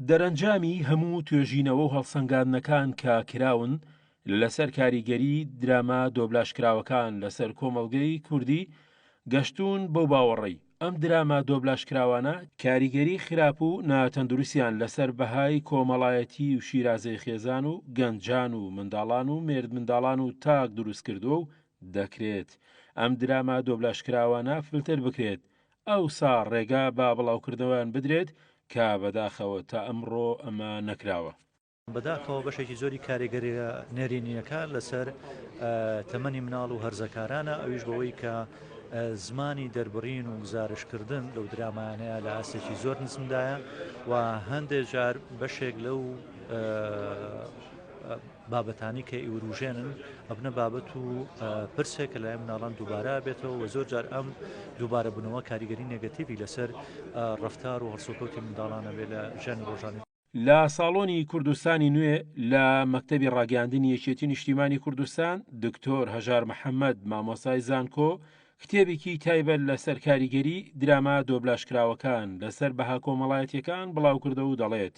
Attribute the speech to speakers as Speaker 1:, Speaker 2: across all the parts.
Speaker 1: دەرەنجامی هەموو توێژینەوە و هەڵسەنگاندنەکان کە کراون لەسەر کاریگەری دراما دۆبلاژکراوەکان لەسەر کۆمەڵگەی کوردی، گەشتوون بەو باوەڕەی ئەم دراما دۆبلاژکراوانە کاریگەری خراپ و ناتەندروستیان لەسەر بەهای کۆمەڵایەتی و شیرازەی خێزان و گەنجان و منداڵان و مێردمنداڵان و تاک دروستکردووە و دەکرێت ئەم دراما دۆبلاژکراوانە فلتەر بکرێت ئەوسا ڕێگا بە بڵاوکردنەوەیان بدرێت کە بەداخەوە تا ئەمڕۆ ئەمە نەکراوە.
Speaker 2: بەداخەوە بەشێکی زۆری کارێگەریە نەرێنیەکە لەسەر تەمەنی مناڵ و هەرزەکارانە ئەویش بەوەی کە زمانی دەربڕین و گزارشکردن لەو درامایانەیە لە ئاستێکی زۆر نزمدایە و هەندێک جار بەشێک لەو بابەتانی کە ئیوروژێنن ئەبنە بابەت و پرسێک کە لای مناڵان دووبارە بێتەوە و زۆر جار ئەم دووبارە بوونەوە کاریگەری نێگەتیڤی لەسەر ڕەفتار و هەڵسوکەوتی منداڵانە بێ لە ژیانی ڕۆژانەی.
Speaker 1: لە ساڵۆنی کوردستانی نوێ لە مەکتەبی ڕاگەیاندنی یەکێتی نیشتیمانی کوردستان، دکتۆر هەژار محەمەد مامۆستای زانکۆ کتێبێکی تایبەت لەسەر کاریگەری دراما دۆبلاژکراوەکان لەسەر بەها کۆمەڵایەتیەکان بڵاوکردەوە و دەڵێت،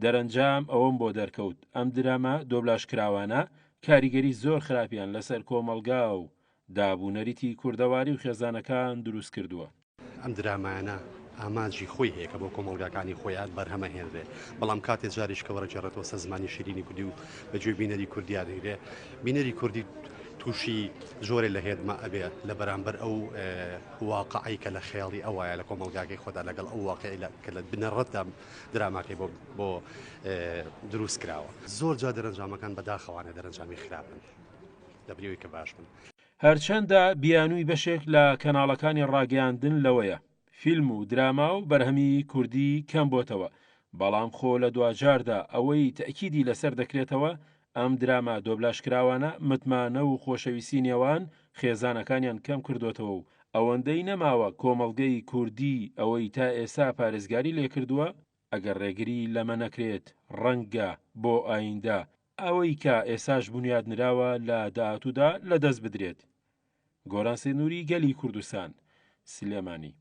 Speaker 1: دەرەنجام ئەوەم بۆ دەرکەوت ئەم دراما دۆبلاژکراوانە کاریگەری زۆر خراپیان لەسەر کۆمەڵگا و داب و نەریتی کوردەواری و خێزانەکان دروست کردووە.
Speaker 3: ئەم درامایانە ئامانجی خۆی هەیە کە بۆ کۆمەڵگاکانی خۆیان بەرهەمەهێنرێ، بەڵام کاتێ جاریش کە وەرەگێڕێتەوە سەر زمانی شیرینی کوردی و بە گوێی بینەری کوردیا دەگرێ، بینەری کوردی تووشی جۆرێ لە هێدمە ئەبێ لە بەرامبەر ئەو واقعەی کە لە خەیاڵی ئەوایە لە کۆمەڵگاکەی خۆدا لەگەڵ ئەو واقعی کە لە بنەڕەتدا دراماکەی بۆ بۆ دروست کراوە. زۆر جار دەرەنجامەکان بەداخەوانە دەرەنجامی خراپن لەبری ئەوەی کە باش بن.
Speaker 1: هەرچەندە بیانووی بەشێک لە کەناڵەکانی ڕاگەیاندن لەوەیە فیلم و دراما و بەرهەمی کوردی کەم بۆتەوە، بەڵام خۆ لە دواجاردا ئەوەی تەئکیدی لەسەر دەکرێتەوە ئەم دراما دۆبلاژکراوانە متمانە و خۆشەویستی نێوان خێزانەکانیان کەم کردۆتەوە و ئەوەندەی نەماوە کۆمەڵگەی کوردی ئەوەی تا ئێستا پارێزگاری لێکردووە ئەگەر ڕێگری لەمە نەکرێت ڕەنگە بۆ ئایندە ئەوەی کە ئێساش بونیاد نراوە لە داهاتوودا لەدەست بدرێت. گۆران سێنوری گەلی کوردستان، سلێمانی.